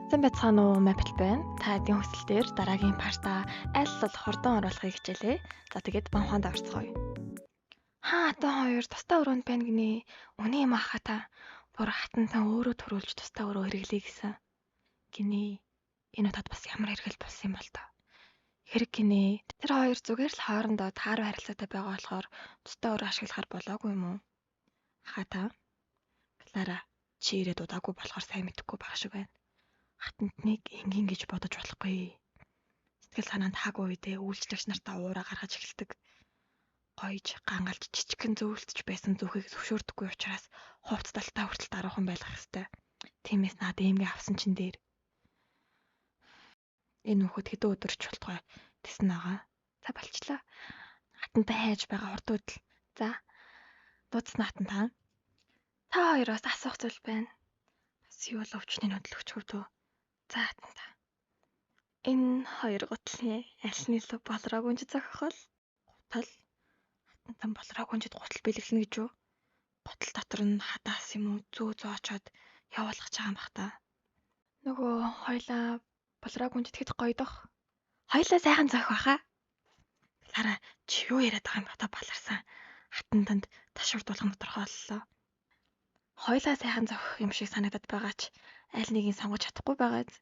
Сайн байцгаана уу, Maple байна. Та хэдийн хүсэл дээр дараагийн part-аа аль бол хурдан оруулахыг хичээлээ. За тэгээд бамхаанд орцгоё. Хаа хатан хоёр тусдаа өрөөнд байна гинэ. Үнэн юм аха та. Бүр хатантан өөрөө төрүүлж тусдаа өрөө хэрэглэе гэсэн. Гинэ. Энэ удаад бас ямар хэрэгэл болсон юм бол тоо. Хэрэг гинэ. Тэр хоёр зүгээр л хоорондоо тааруу харилцаатай байгаа болохоор тусдаа өрөө ашиглахаар болоогүй юм уу? Аха та. Клара чи ирээд удаагүй болохоор сайн мэдэхгүй байх шиг байна. Хатантныг энгийн гэж бодож болохгүй. Сэтгэл санаанд хаагүй үедээ үйлчлэгч нартаа уураа гаргаж эхэлдэг. Гоёж, гангалж, жижигхэн зөөлтөж байсан зүхийг зөвшөөрдөггүй учраас хувцдалтаа хүртэл даруухан байлгах ёстой. Тиймээс наад эмгээ авсан чин дээр. Энэ хүүхэд хэдэн өдөрч болтугай тэсэн байгаа. За болчлаа. Хатантай хайж байгаа урд үдэл. За дуудсан хатан та. Та хоёроос асуух зүйл байна. Бас юу л өвчний нүдэл өчгөв дөө. За хатан та. Энэ хоёр гутлын аль нь илүү болроо гүнж зохих вэ? Гутал. Хатантан болроо гүнжид гутал бэлэглэнэ гэж юу? Гутал дотор нь хадаас юм уу зөө зоочоод явуулах байгаа юм бах та. Нөгөө хоёлаа болроо гүнжид хэд гоёдох. Хоёлаа сайхан зохих баха. Клара чи юу яриад байгаа юм ба та баларсан. Хатантанд ташуурд болгон тодорхойллоо. Хоёлаа сайхан зохих юм шиг санагдаад байгаа ч аль нэгийг сонгож чадахгүй байгааз.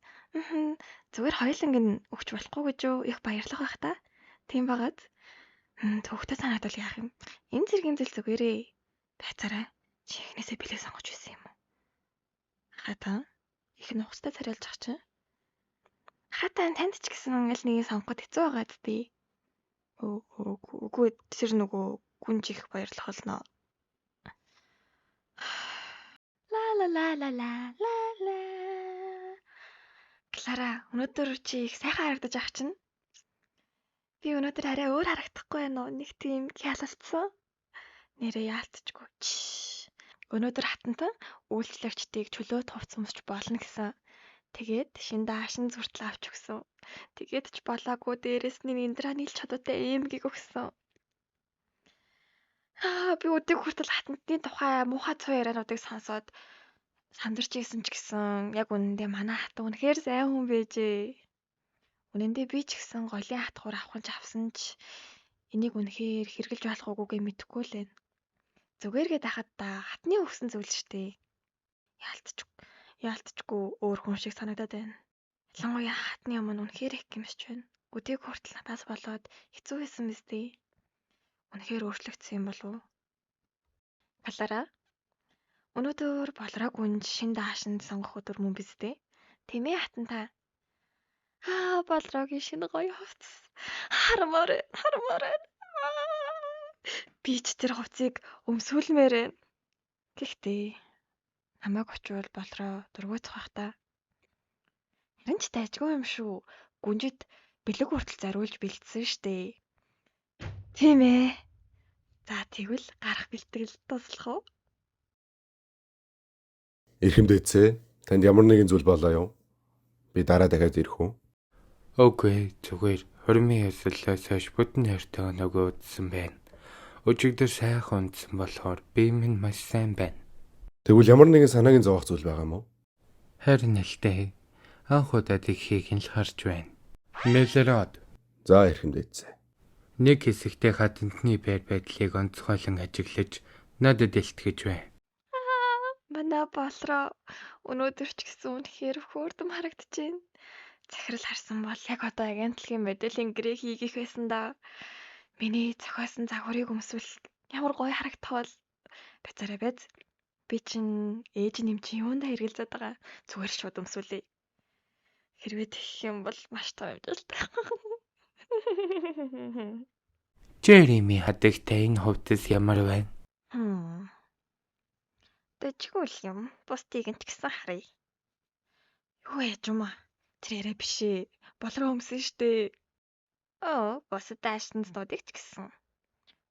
Зүгээр хоёуланг нь өгч болохгүй гэж юу? Их баярлах байх та. Тийм байгааз. Төвхтэй санагдвал яах юм? Энэ зэргийн зүйл зүгээрээ. Байцаарай. Чи эхнээсээ бэлэг сонгож байсан юм уу? Хатан их нухацтай царайлж ах чинь. Хатан танд ч гэсэн аль нэгийг сонгоход хэцүү байгаа зү. Үгүй тэр нөгөө гүнж их баярлах болно. Ла ла ла ла ла ла ла. Клара, өнөөдөр чи их сайхан харагдаж ах чинь. Би өнөөдөр арай өөр харагдахгүй байна уу? Нэг тийм хялалцсан. Нэрээ яалтчгүй. Өнөөдөр хатантан үйлчлэгчдийг чөлөөт хувцас өмсч болно гэсэн. Тэгээд шин даашин зүртэл авч өгсөн. Тэгээд ч болоогүй дээрэс нь Индра нийл чадвартай эмгийг өгсөн. Аа би өдийг хүртэл хатантны тухай муухай цуу яриануудыг сонсоод сандарч исэн ч гэсэн яг үнэндээ манай хат үнэхээр сайн хүн байжээ. Үнэндээ би ч гэсэн голын хатгуур авах нь ч авсан ч энийг үнэхээр хэрэглэж болох үгүйгээ мэдэхгүй л байна. Зүгээр гээд хахад та хатны өгсөн зүйл шүү дээ. Яалтчгүй өөр хүн шиг санагдаад байна. Ялангуяа хатны өмнө үнэхээр их гэмшиж байна. Өдийг хүртэл надаас болоод хэцүү байсан биз дээ. Үнэхээр өөрчлөгдсөн юм болов уу? Клара өнөөдөр болроо гүнж шин даашинд сонгох өдөр мөн биз дээ. Тийм ээ хатан та. Аа болроогийн шинэ гоё хувцас. Харамаар байна, харамаар байна. Би ч тэр хувцсыг өмсүүлмээр байна. Гэхдээ намайг очивол болроо дургуйцах бах та. Харин ч дайжгүй юм шүү. Гүнжид бэлэг хүртэл зориулж бэлдсэн штэ. Тийм ээ. За тэгвэл гарах бэлтгэл туслах уу? Эрхэм дээдсээ танд ямар нэгэн зүйл болоо юу? Би дараа дахиад ирэх үү? Үгүй зүгээр хурмын ёслолоос хойш бүтэн хайртай өнөөгөө удсан байна. Өчигдөр сайхан унтсан болохоор бие минь маш сайн байна. Тэгвэл ямар нэгэн санаагийн зовоох зүйл байгаа юм уу? Харин л дээ. Анх удаа тэгхийг нь л харж байна. Мэлрод За эрхэм дээдсээ. нэг хэсэгтээ хатантны байр байдлыг онцгойлон ажиглаж надад илтгэж бай. Манай болроо өнөөдөр ч гэсэн үнэхээр хөөрдөм харагдаж байна. Захирал харсан бол яг одоо агентлагийн моделийн гэрээ хийгих байсан да. Миний зохиосон загварыг өмсвөл ямар гоё харагдах бол. Бацаарай байз. Би чинь ээж нь юм чи юундаа хэрэгэлзээд байгаа. Зүгээр шууд өмсүүлье. Хэрвээ тэгэх юм бол маш том амжилттай. Жереми хадагтай энэ хувцас ямар байна? Дэжгүй л юм. Бусдыг нь ч гэсэн харъя. Юу яаж юм аа? Тэр яриа биш ээ. Болроо өмсөн штэ. Оо, бусад даашинзнуудыг ч гэсэн.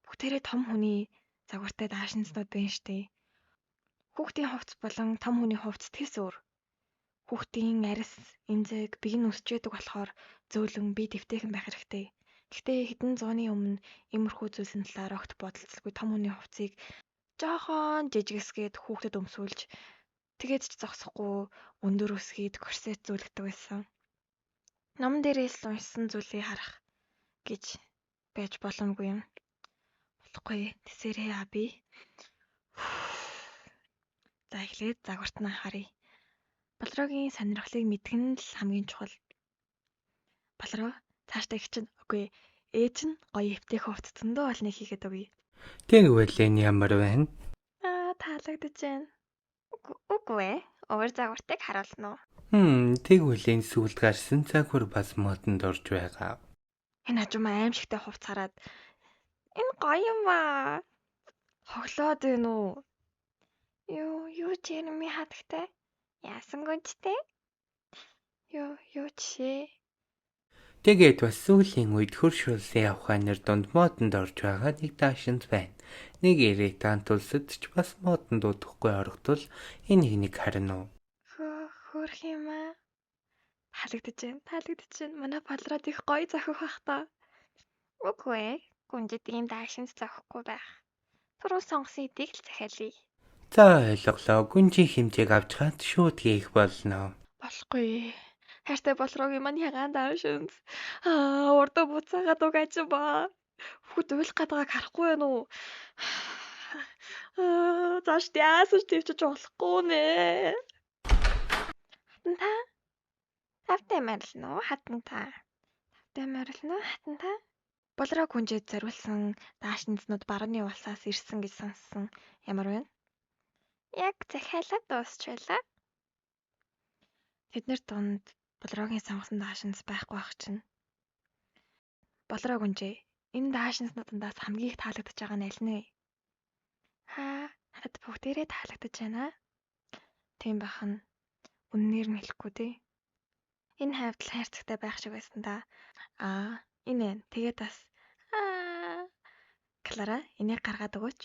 Бүгдээрээ том хүний загвартай даашинзнууд байна штэ. Хүүхдийн хувцас болон том хүний хувцас тэс өөр. Хүүхдийн арьс, эмзэг, бие нь өсч яадаг болохоор зөөлөн бие дэвтэйхэн байх хэрэгтэй. Гэхдээ хэдэн зууны өмнө иймэрхүү зүйлсийн талаар огт бодолцолгүй том хүний хувцсыг жоохон жижигэсгээд хүүхдэд өмсүүлж Тэгээд ч зогсохгүй өндөр өсгийд корсет зүүлгдэг байсан. Номон дээрээс л уншсан зүйлийг харах гэж байж боломгүй юм. Болохгүй тэсэрээ аби. За эхлээд загварт нь анхааръя. Болроогийн сонирхлыг мэдэх нь л хамгийн чухал. Болроо цаашдаа их чинь үгүй ээж нь гоё эвтэй хувцас зөндөө олныг хийгээд өгье. Тэгвэл энэ ямар байна? Аа таалагдаж байна. Үгүй ээ. Өөр загвартыг харуулна уу? Тэгвэл энэ сүүлд гарсан загвар бас модонд орж байгаа. Энэ хажуумаа аимшигтай хувц хараад энэ гоё юм аа. Хоглоод байна уу? Юу Джереми хатагтай? Яасан гүнжтэй? Юу жишээ? Тэгээд бас сүүлийн үед хөрш улсын явхаанаар дунд модонд орж байгаа нэг даашинз байна. Нэг ирээт улсад ч бас модонд удахгүй орох тул энийг нэг харна уу? Хөөх юм аа. Таалагдаж байна. Таалагдаж байна. Манай Болроод их гоё зохих бах та. Үгүй ээ. Гүнжид ийм даашинз зохихгүй байх. Түрүүн сонгосон эдийг л захиалъя. За ойлголоо. Гүнжийн хэмжээг авч хаад шууд хийх болно. Болохгүй. Хайртай Болроогийн маань ягаан даашинз. Аа, урдаа буцаагаад угаач ба. Хүүхэд уйлах гээд байгааг харахгүй байна уу? Аа, зааш яасан ч төвчж болохгүй нэ. Хатан та. Тавтай морилно уу хатан та? Тавтай морилно уу хатан та? Болроо гүнжид зориулсан даашинзнууд барууны улсаас ирсэн гэж сонссон. Ямар вэ? Яг захиалаад дуусчлаа. Тэд нар дунд Болроогийн сонгосон даашинз байхгүй байх чинь. Болроо гүнжээ. Энэ даашинзнууд дундаас хамгийн их таалагдаж байгаа нь аль нь вэ? Аа, надад бүгдээрээ таалагдаж байна. Тийм байх нь. Үннээр нь хэлэхгүй дээ. Энэ хавьд л хайрцагтай байх шиг байсан да. Аа, энэ ээ. Тэгээд бас аа Клара, энийг гаргаад өгөөч.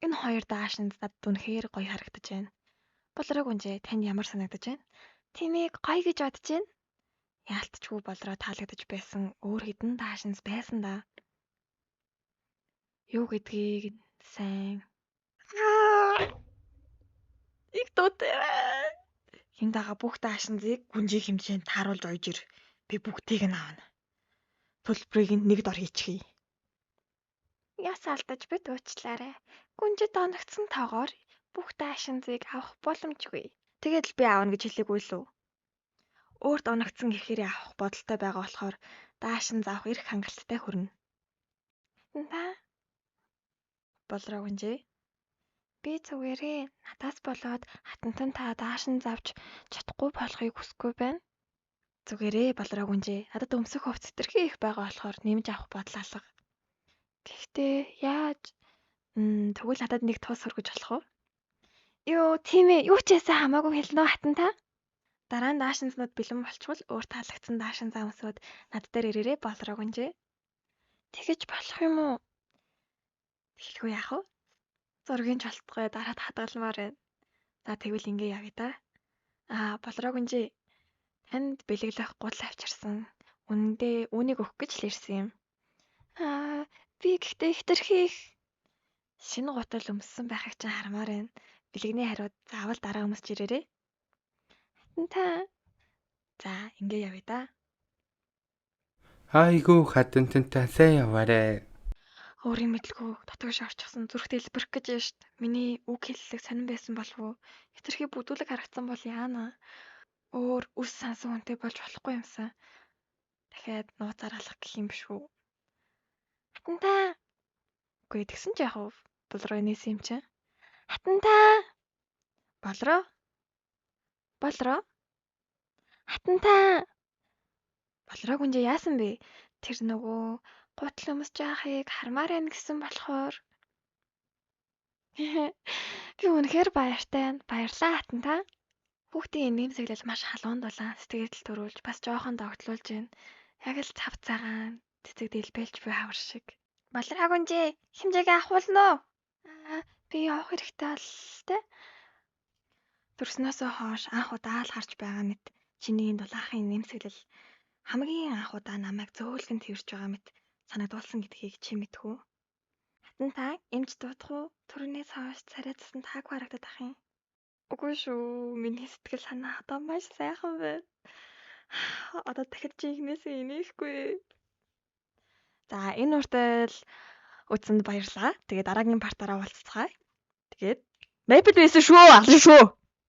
Энэ хоёр даашинз надад үнэхээр гоё харагдаж байна. Болроо гүнжээ, танд ямар санагдаж байна? Тэмээг гоё гэж бодож байна. Яалтчгүй Болроо таалагдаж байсан өөр хэдэн даашинз байсан да. Юу гэдгийг сайн их дуутай байна. Хин дагаа бүх даашинзыг гүнжийн хэмжээнд тааруулж ойж ир. Би бүгдийг нь авна. Төлбөрийг нь нэг дор хийчихье. Яс алдаж бид уучлаарай. Гүнжид оногдсон тоогоор бүх даашинзыг авах боломжгүй. Тэгээд л би авна гэж хэлээгүй лүү. Өөрт оногдсон эрхээрээ авах бодолтой байгаа болохоор даашинз авах эрх хангалттай хүрнэ. Та Болроо гүнжээ. Би зүгээрээ надаас болоод хатантан та даашинз авч чадахгүй болохыг хүсэхгүй байна. Зүгээрээ Болроо гүнжээ. Надад өмсөх хувцас хэтэрхий их байгаа болохоор нэмж авах бодол алга. Гэхдээ яаж тэгвэл надад нэг тус хөргөж болох уу? Юу, тийм ээ. Юу ч яасан хамаагүй хэлнэ үү хатан та? Дараа нь даашинзнууд бэлэн болчихвол өөр таалагдсан даашинзаа өмсөөд над дээр ирээрэй Болроо гүнжээ. Тэгэж болох юм уу? Тэгэлгүй яах вэ? Зургийн чолтгой дараад хадгалмаар байна. За тэгвэл ингэ явъя да. Аа, Болроо гүнжээ. Танд бэлэглэх гутал авчирсан. Үнэндээ үүнийг өгөх гэж л ирсэн юм. Аа, би гэхдээ хэтэрхий их шинэ гутал өмссөн байхыг чинь хармаар байна. Бэлэгний хариуд заавал дараа өмсч ирээрэй. Хатан та. За, ингэ явъя да. Айгүй хатантантай сайн яваарай. Өөрийн мэдлгүй дотогш орчихсон зүрх дэлбэрэх гэж байна штт. Миний үг хэллэг сонин байсан болов уу? Хэтэрхий бүдүүлэг харагдсан бол яана. Өөр үс сансан хүнтэй болж болохгүй юмсан. Дахиад нууцаар алах гэх юм биш үү? Хатан та. Үгүй тэгсэн ч яах вэ? Болроо нээсэн юм чинь. Хатан та. Болроо. Болроо. Хатан та. Болроо гүнжээ яасан бэ? Тэр нөгөө гутал өмсөж байгаахыг хармаар байна гэсэн болохоор би үнэхээр баяртай байна. Баярлалаа хатан та. Хүүхдийн инээмсэглэл маш халуун дулаан сэтгэл төрүүлж бас жоохон догтлуулж байна. Яг л цав цагаан цэцэг дэлбэлж буй хавар шиг. Болроо гүнжээ хэмжээгээ авахулна уу? Аа, би явах хэрэгтэй бололтой. Төрснөөсөө хойш анх удаа л харж байгаа мэт чиний энэ дулаахан инээмсэглэл хамгийн анх удаа намайг зөөлгөн тэрж байгаа мэт санагдуулсан гэдгийг чи мэдэх үү? Хатан та эмч дуудах уу? Түрүүнээс хойш царай цасан таагүй харагдаад ах юм. Үгүй шүү. Миний сэтгэл санаа одоо маш сайхан байна. Одоо дахиж жинхнээсээ инээхгүй. За, энэ хүртэл үзсэнд баярлалаа. Тэгээ дараагийн part аараа уулзцгаая. Тэгээд Maple байсан шүү. Алан шүү.